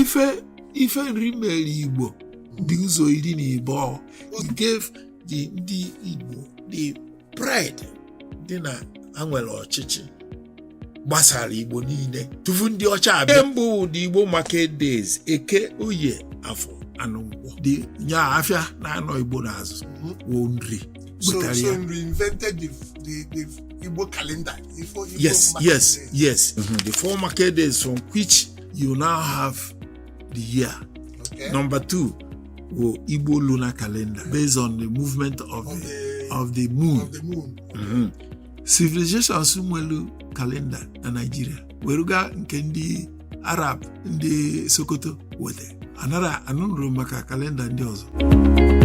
Ife ife Nri mere Igbo dị ụzọ 12. He gave the ndị Igbo the pride dị na ha nwere ọchịchị gbasara Igbo niile tupu ndị ọcha abịa. Nke mbụ, the Igbo market days: Eke, Oye, Afọ and Nkwọ. Dị nya afịa na-anọ Igbo n'azụ wụ Nri. So, butere so ya. Reinvented the Igbo calendar. Igbo market days. Yes. The four market days from which you now have the year. Number two wụ Igbo lunar calendar based on the movement of Of the, the of the moon. Of the moon. Civilizations nwelu calendar na Nigeria weruga nke ndị Arab, ndị Sokoto weta anara anụnụrụ maka calendar ndị ọzọ.